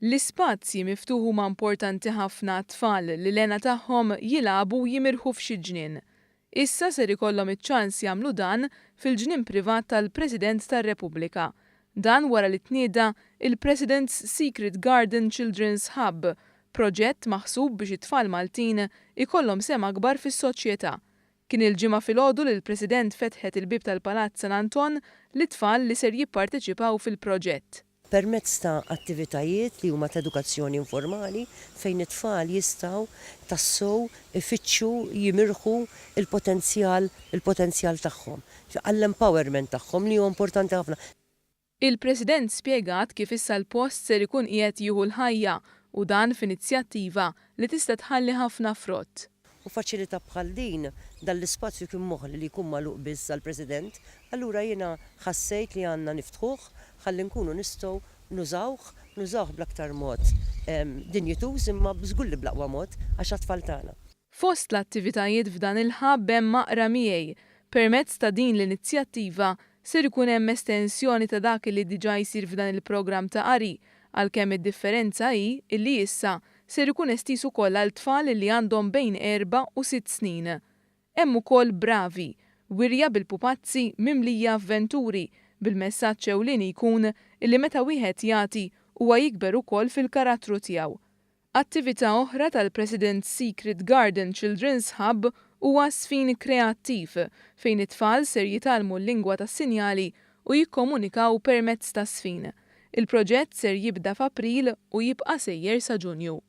L-ispazji miftuħ huma importanti ħafna għat-tfal li l-hena tagħhom jilagħbu u jimirħu f'xi ġnien. Issa ser ikollhom iċ-ċans jagħmlu dan fil-ġnien privat tal-President tar-Repubblika. Dan wara li tnieda il-President's Secret Garden Children's Hub, proġett maħsub biex it-tfal Maltin ikollhom sehem akbar fis-soċjetà. Kien il-Ġimgħa filgħodu li l-President fetħet il-bieb tal-Palazz San Anton lit-tfal li ser jipparteċipaw fil-proġett. Permezz ta' attivitajiet li huma ta' edukazzjoni informali fejn it-tfal jistgħu tassew ifittxu jimirħu il-potenzjal il-potenzjal tagħhom, għall-empowerment tagħhom li huwa importanti ħafna. Il-President spjegat kif issa l-post ser ikun qiegħed jieħu l-ħajja u dan f'inizjattiva li tista' tħalli ħafna frott. U faċilità bħal din, dan l-ispazju kien moħli li jkun magħluq biss għall-President, allura jiena ħassejt li għandna niftħuh ħalli nkunu nistgħu nużawh, nużawh bl-aktar mod dinjituż imma żgur li bl-aqwa mod għax għat-tfal tagħna. Fost l-attivitajiet f'dan il-hub hemm Aqra Miegħi. Permezz ta' din l-inizjattiva ser ikun hemm estensjoni ta' dak li diġà jsir f'dan il-programm ta' qari, għalkemm id-differenza hi illi issa ser ikun estiż ukoll għal tfal li għandhom bejn 4 u 6 snin. Hemm ukoll Bravi, wirja bil-pupazzi mimlija avventuri, bil-messaġġ ewlieni jkun illi meta wieħed jagħti huwa jikber ukoll fil-karattru tiegħu. Attività oħra tal-President's Secret Garden Children's Hub huwa żfin kreattiv fejn it-tfal ser jitgħallmu l-lingwa tas-sinjali u jikkomunikaw permezz ta' żfin. Il-proġett ser jibda f'April u jibqa' sejjer sa Ġunju.